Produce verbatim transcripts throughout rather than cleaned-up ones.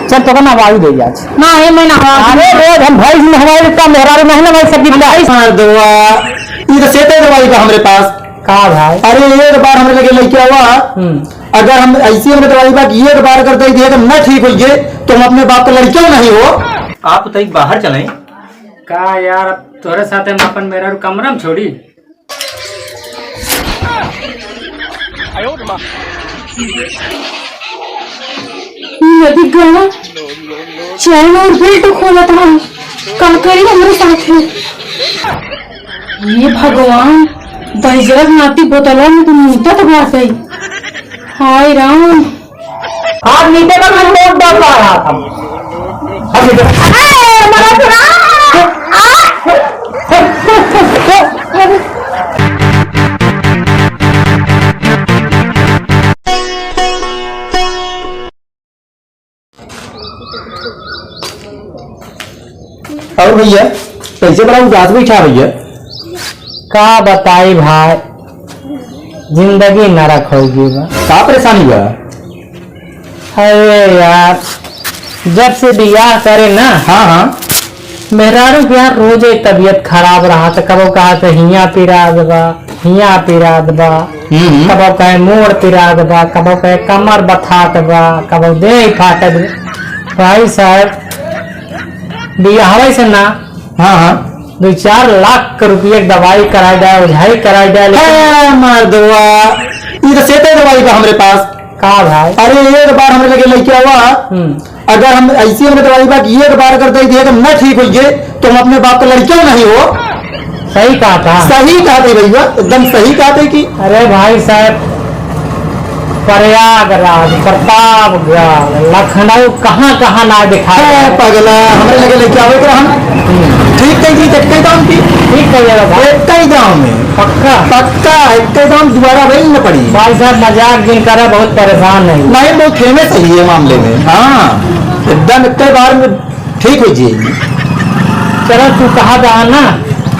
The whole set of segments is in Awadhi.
चल, तोका नहवाई दे आज। ना, ये मैं नहवा अरे, रोज हम भैंस नहवाई देता, मेहरारू नहीं नहवाई सकी। भैंस मार दवा, ई तो सेते दवाई बा हमरे पास। का भाई? अरे, एक बार हमरे लगे लइके आवा। हम्म। अगर हम ऐसी हमरे दवाई बा कि एक बार अगर दे दिए तो ना ठीक होइए, तो हम अपने बाप का लड़कियों नहीं हो। आप तो एक बाहर चलें। का यार, अब तोहरे साथे हम अपन मेहरारू कमरा में छोड़ी? नदी गवा, चैन और बेल्ट खोलत रहा, का करी हमरे साथे? ये भगवान, दहिजरक नाती बोतलवा में तो मूतत बाटे। हाय राम। आज नीचे का मैं नोट डाल रहा था। अब नीचे का अरे, मदद करो। और भैया, कैसे बड़ा उदास बैठा भैया? का बताई भाई, जिंदगी नरक हो गई बा। का परेशानी बा? अरे यार, जब से बियाह करे ना, हाँ, हाँ। मेहरारू के यार रोजे तबीयत खराब रहा, तो कबो कहा तो हियाँ पिरात बा, हियाँ पिरात बा, हम्म। कबो कहे मूड़ पिरात बा, कबो कहे कमर बथात बा, कबो देह फाटत बा। भाई साहब, बियाहवे से ना, हाँ, हाँ। दो चार लाख के रुपया के दवाई कराई जाए, ओझाई कराई जाए, लेकिन ए, मर्दवा, ई तो सेते दवाई बा हमरे पास। का भाई? अरे, एक बार हमरे लगे लइके आवा। हम्म। अगर हम ऐसी हमरे दवाई बा कि एक बार अगर दे दिए तो ना ठीक होइए, तो हम अपने बाप का लड़कियों नहीं हो। सही कहा था। सही कहा थे भैया, एकदम सही कहा थे कि अरे भाई साहब, प्रयागराज, प्रतापगढ़, लखनऊ, कहाँ कहाँ ना दिखा है। पगला, हमरे लगे लइके आवे तो हम ठीक कही थी, एक ही दाम की। ठीक कही है बाबा। एक ही दाम में। पक्का? पक्का, एक ही दाम, दोबारा वही न पड़ी। भाई साहब, मजाक जिन करा, बहुत परेशान है। नहीं, बहुत फेमस है ये मामले में। हाँ, एकदम एक ही बार में ठीक हो जाएगी। चलो, तू कहा जा ना।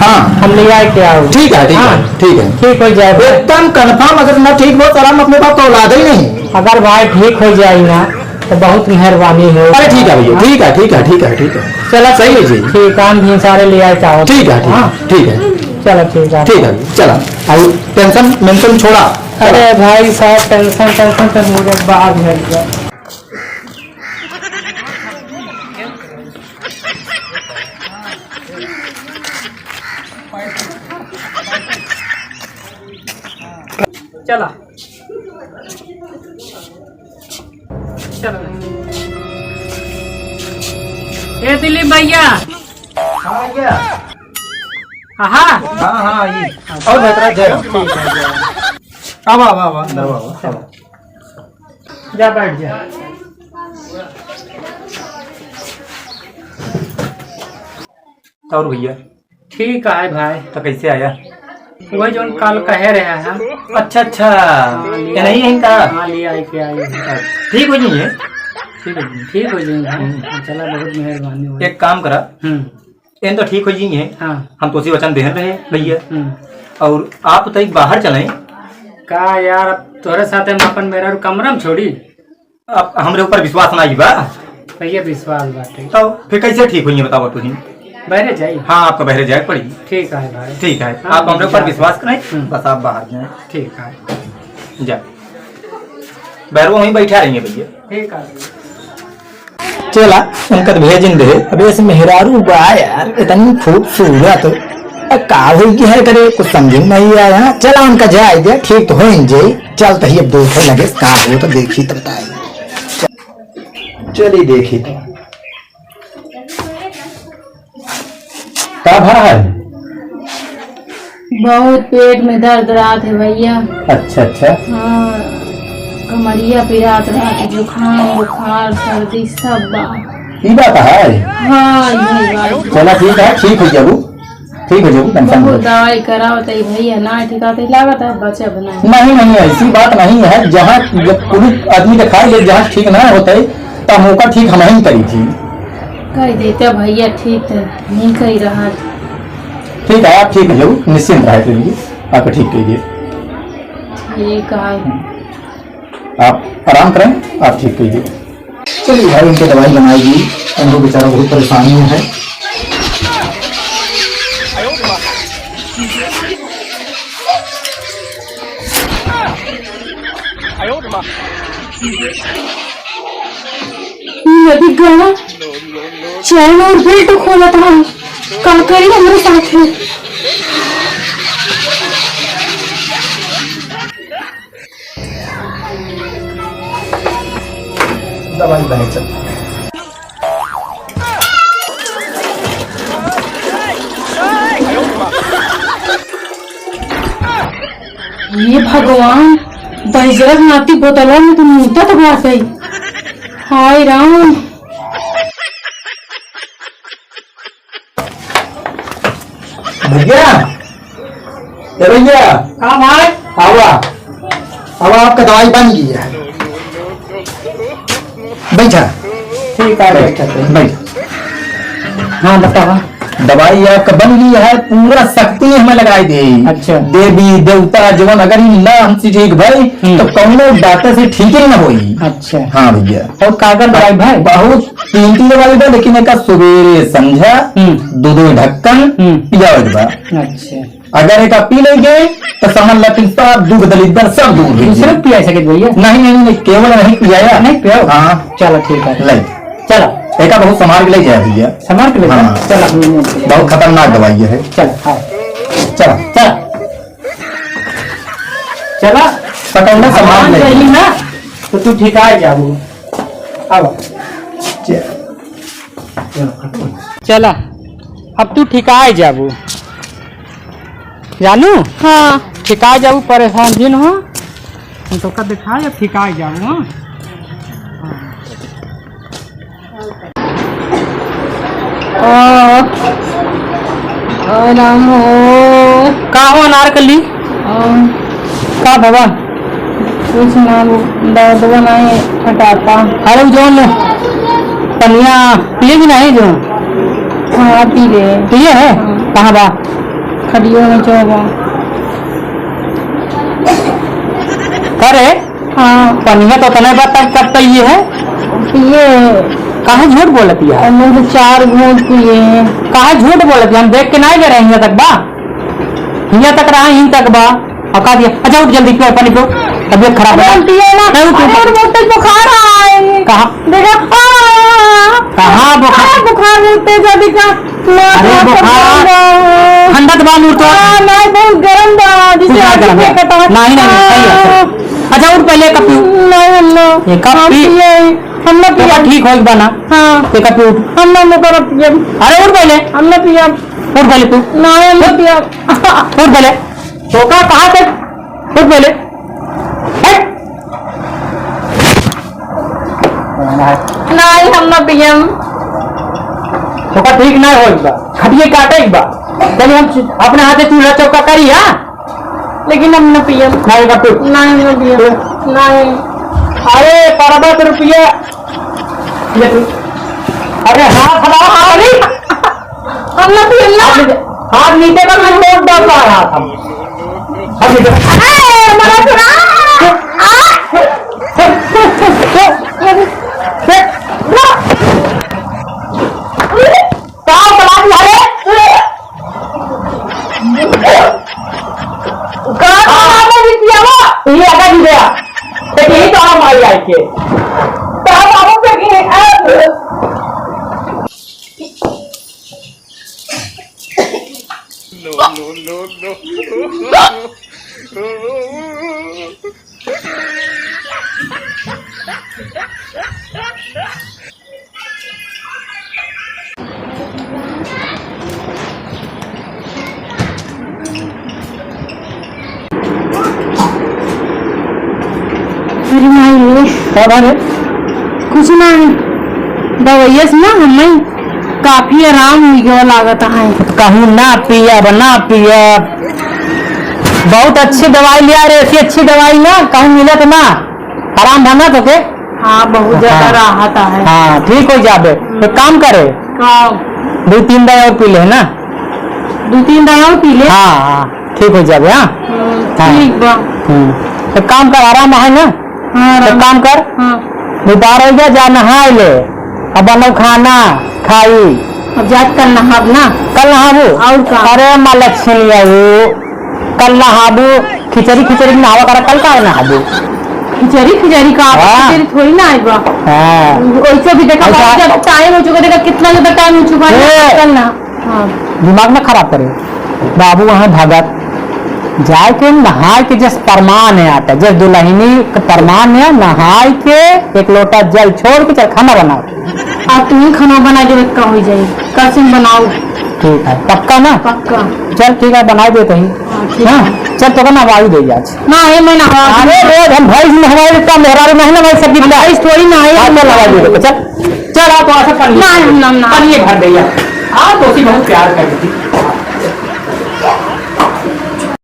हाँ। हम ले आए के आओ। ठीक है, ठीक है, हाँ। ठीक है। ठीक हो जाए। एकदम कन्फर्म, अगर ना ठीक हो, साला हम अपने बाप का औलाद ही नहीं। अगर भाई ठीक हो जाए ना, तो बहुत मेहरबानी हो। अरे ठीक है भैया, हाँ। ठीक है, ठीक है, ठीक है, ठीक है। चलो, सही है जी। ठीक है, हम भी सारे ले आए के आओ। ठीक है, ठीक है, हाँ। ठीक है। चलो, ठीक है। ठीक है, चला। अब टेंशन मेंशन छोड़ा। अरे भाई साहब, टेंशन, टेंशन तो मुझे बाद में। चला। चला। ए दिलीप भैया। हाँ भैया। हाँ, हाँ। हाँ, हाँ, ये। और भैया, जय राम। ठीक है, जय राम। अब आवा, आवा, अंदर आवा, आवा। जा बैठ जा। और भैया? ठीक है भाई। तो कैसे आया? वही जौन काल कहे रहे हैं। अच्छा, अच्छा। हाँ, ले ये नहीं है इनका? हाँ, ले आए के आई है। ठीक हो जाइए। ठीक हो जाइए। ठीक हो जाइए। हम्म। चला, बहुत मेहरबानी हुई। एक काम करा। हम्म। एन तो ठीक हो जाइए। हाँ। हम तो उसी वचन देहन रहे भैया। हम्म। और आप तो एक बाहर चलें। का यार, अब तोहरे साथे हम अपन मेहरारू कमरा में छोड़ी? अब हमरे ऊपर विश्वास ना बा। भैया, विश्वास बाटे। तो फिर कैसे ठीक होइए, बताओ तुहीं? बहरे जाई। हाँ, आपका बहरे जाए पड़ी। ठीक है भाई। ठीक है, हाँ, आप हमरे ऊपर विश्वास करें, हम्म। बस आप बाहर जाएं। ठीक है। जा, बहरवा वहीं बैठा रहिए भैया। ठीक है। चला, उनका तो भेजिन दे। अब ऐसे मेहरारू बा यार, इतनी खूबसूरत। अब का होई कि है करे, कुछ समझ में नहीं आया। चला, उनका जाए दे, ठीक तो हो जाई। चल, तो ही अब दो ठो लगे, का हो तो देखी तो बताई। चली देखी तो। का भा है? बहुत पेट में दर्द रहत है भैया। अच्छा, अच्छा। हाँ, कमरिया पिरात रहत है, जुकाम, बुखार, सर्दी सब बा। ई बात है? हाँ, यही बात। चला ठीक है, ठीक हो जाबू, ठीक हो जाबू, टेंशन बहुत मत। दवाई करावत है भैया, ना ठीक आते लागत है बचब ना। नहीं, नहीं, ऐसी बात नहीं है। जहाँ जब पुलिस आदमी दिखाई दे, जहाँ ठीक ना होते, तब मौका ठीक हम ही करी थी। कह देते भैया, ठीक तो नहीं कही रहा। ठीक है, आप ठीक हो जाओ, निश्चिंत रहे के लिए आपको ठीक कह दिए। ठीक है। आप आराम करें, आप ठीक कह दिए। चलिए भाई, इनके दवाई बनाएगी, इनको बेचारा बहुत परेशानी में है। ये भी गया, चैन और बेल्ट खोला था, का करी हमरे साथ है। दवाई बने चल। ये भगवान, बहिजरत नाती बोतलवा में तो मूतत बाटे। हाय राम। भैया, ए भैया। का भाई? आवा, आवा, आपका दवाई बन गई है। बैठा। ठीक है, बैठा, बैठा। बैठ। हाँ, बतावा। दवाई आपका बन गई है, पूरा शक्ति हमें लगाई दे। अच्छा। देवी, देवता, जवन अगर ई ना हमसे ठीक भाई, हम्म। तो कौनो डॉक्टर से ठीक ही ना होई। अच्छा। हाँ भैया। और का का दवाई भाई? बहुत कीमती दवाई बा, लेकिन एका सुबेरे संझा हम्म। दो दो ढक्कन हम्म। पियावत बा। अच्छा। अगर एका पी लेंगे, तो समझ ला कि सब दुख दलिद्दर सब दूर हो दूसरे जाए। पिया सके भैया? नहीं, नहीं, नहीं, केवल नहीं पियाया। नहीं पिया? हाँ। चलो, ठीक है। ले। चलो। एका बहुत संभाल के ले जाए भैया। संभाल के ले जाए? हाँ। चलो, हम बहुत खतरनाक दवाई है। चलो, हाँ। चलो। चलो। चला। पकड़ ले, संभाल ले। ना, तो तू ठिकाए जाबू। अब। चला, अब तू ठिकाए जाबू। जानू? हाँ। ठिकाए जाबू, परेशान जिन हो। हम तोका दिखाए, अब ठिकाए जाबू, हाँ? ओ, ओ राम हो। का हो अनारकली? ओ। का बाबा? कुछ ना, दर्दवा नहीं हटाता। अरे, उ जौन पनिया पिए कि नहीं जो? हाँ, पी ले। पिए है? हाँ। कहाँ बा? खटियो में चोबा। अरे, हाँ। पनिया तो तने बा, तब कब पिए है? पिए। काहे झूठ बोलत है? और मैं तो चार घूंट पिए। काहे झूठ बोलत है? हम देख के नहीं गए रहे हियां तक बा। हियां तक रहा, हियां तक बा। और कहा दिया, "अच्छा उठ जल्दी, पियो, पानी पियो, तबीयत खराब है।" हम पिए ना। नहीं, उठ, उठ। अरे, और बहुत तेज बुखार आए। कहाँ? देखा, आ, कहाँ बुखार? अरे, बुखार बहुत तेज है, देखा। अरे बुखार, ठंडा तो बा मूड़ तो। हाँ, नहीं, बहुत गरम बा, जैसे कुछ ना आदमी गरम है। फेंकता है। नहीं, नहीं, नहीं, सही है, सही है। हाँ। अच्छा, उठ पहले एक कप पी। नहीं, हम ना। एक कप हम पी। पिए, हम ना तो पिए। ठीक होइक बा ना? हाँ। एक कप पी, उठ। हम ना, हम ना पिए। अरे उठ पहले। हम ना पिए। उठ पहले तू। नहीं, हम ना पिए। उठ पहले। तो का, कहाँ से? उठ पहले। हट। नहीं, हम ना पियम। तोका ठीक ना होइक बा, खटिए काटेक बा। चलिए हम अपने हाथे चूल्हा चौका करी, हाँ? लेकिन हम ना पियम। नहीं, का तू? नहीं, हम ना पियम। तू? नहीं। अरे, परबत रुपया। ये तू। अरे, हाथ हटाओ, अरे। हम ना पियम ना। हाथ नीचे कर, मैं नोट डाल रहा था। हम नीचे कर। ए, मरा सुना। आ। का बना दिया रे? का बना दिया वो? ये आगा दी गया। तो यही तो हम आई आई के। तो हम आगे के, आ। अरे माई रे। का भा रे? कुछ ना है। दवाइया से ना हमें काफी आराम हुई गवा लागत है। कहूँ ना पियब, ना पियब। बहुत अच्छी दवाई लिया रे, ऐसी अच्छी दवाई ना कहूँ मिलत ना। आराम भा ना तोके? हाँ, बहुत ज्यादा हाँ। राहत है। हाँ, ठीक हो जाबे। एक काम करे। का? दो तीन दाई और पी ले ना। दो तीन दाई और पी ले? हाँ, हाँ, ठीक हो जाबे, हाँ। हम्म, हाँ। ठीक बा। हम्म। एक काम कर, आराम है ना? हाँ, एक आराम। काम कर। हाँ। निपार होइ गया, जा नहाय ले, अब बनउ खाना खाई। अब जात कल नहाब ना। कल नहाबू? और का? अरे माँ लक्ष्मी आऊ, कल नहाबू, खिचड़ी खिचड़ी नहावा करा, कल का नहाबू? खिचड़ी खिचड़ी का? हाँ। खिचड़ी थोड़ी ना आइबा। हाँ। वैसे भी देखा, ऐसा बाबू, जब टाइम हो चुका, देखा कितना ज्यादा टाइम हो चुका है, ए! कल ना। हाँ। दिमाग ना खराब करे। बाबू वहाँ भगत जाए के नहाए के जस परमान है आता, जस दुलहिनी के परमान है, नहाए के एक लोटा जल छोड़ के चल खाना बनाओ। अब तुम ही खाना बना के रखा हो जाए, कल से हम बनाओ। ठीक है, पक्का ना? पक्का। चल ठीक है, बनाई देते ही। हाँ, ठीक हाँ, है। चल तो ना नहवाई दे आज। ना, ये मैं नहवा अरे दूँ। रोज हम भैंस नहवाई देता, मेहरारू नहीं नहवाई सकती हम क्या? भैंस थोड़ी ना है। हाँ, चल नहवाई दे देते, चल। चल, आप थोड़ा सा पनिया ना, हम ना, ना। पनिया भर दे यार। हाँ, तो उसी बहुत प्यार करती थी।